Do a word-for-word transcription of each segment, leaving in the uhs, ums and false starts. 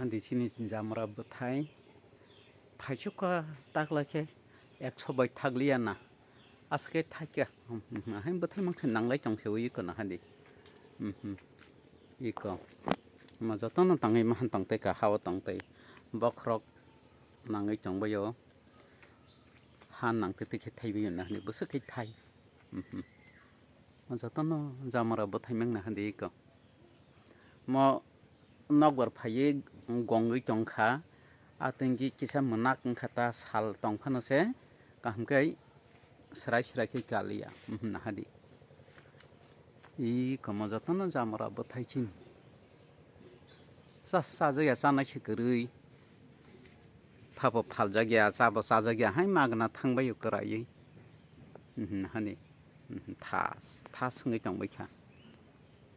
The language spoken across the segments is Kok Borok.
Di chini jamra bwthai thaisukha taklai khe ekso bai thakliya na. Aswk khe thaikha. Hai bwthai mangsa nanglai tong se ui kono hadi. Iko. Ma jotono tangwi mahan tong tei ka hao tong tei. Bokhorok nangwi tong baio. Ha nang tei tei khe thai baio na hadi. Bwswk khe thai. O jotono jamara bwthai mangna hadi iko. Mo nokbar phaiwi gongwi tongkha, a tengki kisa mwnak wngkha ta sal tongphano se kaham khe swrai swrai khe kaliya, wngkha hadi. Iko mo jotono jamara bwthai chini. Cha chajakya chanai se kwrwi. Phabo phaljakya, chabo chajakya, hai magna thangbaio kwraiwi. Wngkha hadi. Wngkha thas, thas wngwi tongbaikha.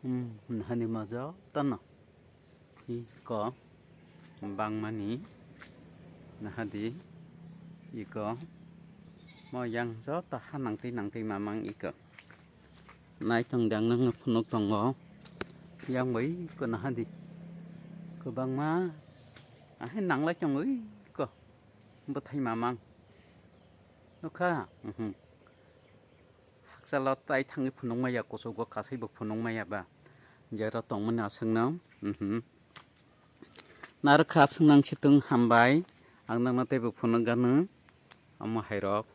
Wngkha hadi mo jotono. Iko bangmani nahadi iko mo yang joto ha nangtwi nangtwi mamang iko naitong dang nang phunuk tongo yang bai iko nahadi kwbangma ahai nanglai tongo iko bwthai mamang nukha. Hakchalo tai thangwi phunukmaya, kuchugo kasaibo phunukmaya ba. Jera tongmani aswkno. Narwkha aswk nang situng hambai. Ang nangno teibo phunukganu. Omo hairok